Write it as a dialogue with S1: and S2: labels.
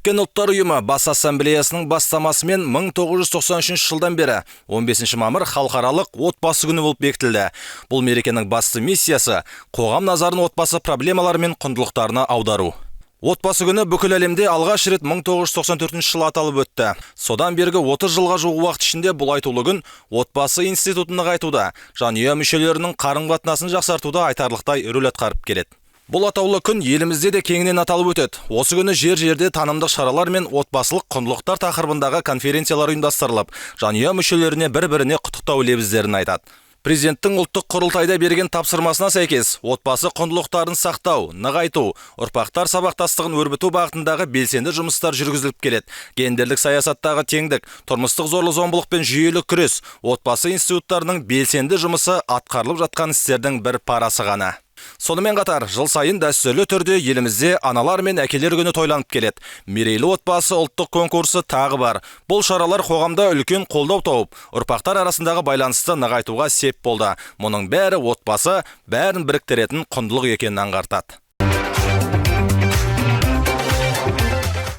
S1: Біріккен Ұлттар Ұйымы Бас Ассамблеясының бастамасымен 1993 жылдан бері 15 мамыр халықаралық отбасы күні болып бекітілді. Бұл мерекенің басты миссиясы – қоғам назарын отбасы проблемалары мен құндылықтарына аудару. Отбасы күні бүкіл әлемде алғаш рет 1994 жылы аталып өтті. Содан бергі 30 жылға жуық уақыт ішінде бұл айтулы күн отбасы институтын нығайтуда, жанұя мүшелерінің қарым-қатынасын жақсартуда айтарлықтай рөл атқарып келеді. Бұл атаулы күн елімізде де кеңінен аталып өтеді. Осы күні жер-жерде танымдық шаралар мен отбасылық құндылықтар тақырыбындағы конференциялар ұйымдастырылып, жанұя мүшелеріне бір-біріне құттықтау лебіздерін айтады. Президенттің ұлттық құрылтайда берген тапсырмасына сәйкес, отбасы құндылықтарын сақтау, нығайту, ұрпақтар сабақтастығын өрбіту бағытындағы белсенді жұмыстар жүргізіліп келеді. Гендерлік саясаттағы теңдік, тұрмыстық зорлық-зомбылық пен жүйелі күрес, отбасы институттарының белсенді жұмысы атқарылып жатқан істердің бір парасы ғана. Сонымен қатар, жыл сайын дәстүрлі түрде елімізде аналар мен әкелер күні тойланып келеді. Мерейлі отбасы ұлттық конкурсы тағы бар. Бұл шаралар қоғамда үлкен қолдау тауып, ұрпақтар арасындағы байланысты нығайтуға сеп болды. Мұның бәрі отбасы бәрін біріктіретін құндылық екенін аңғартады.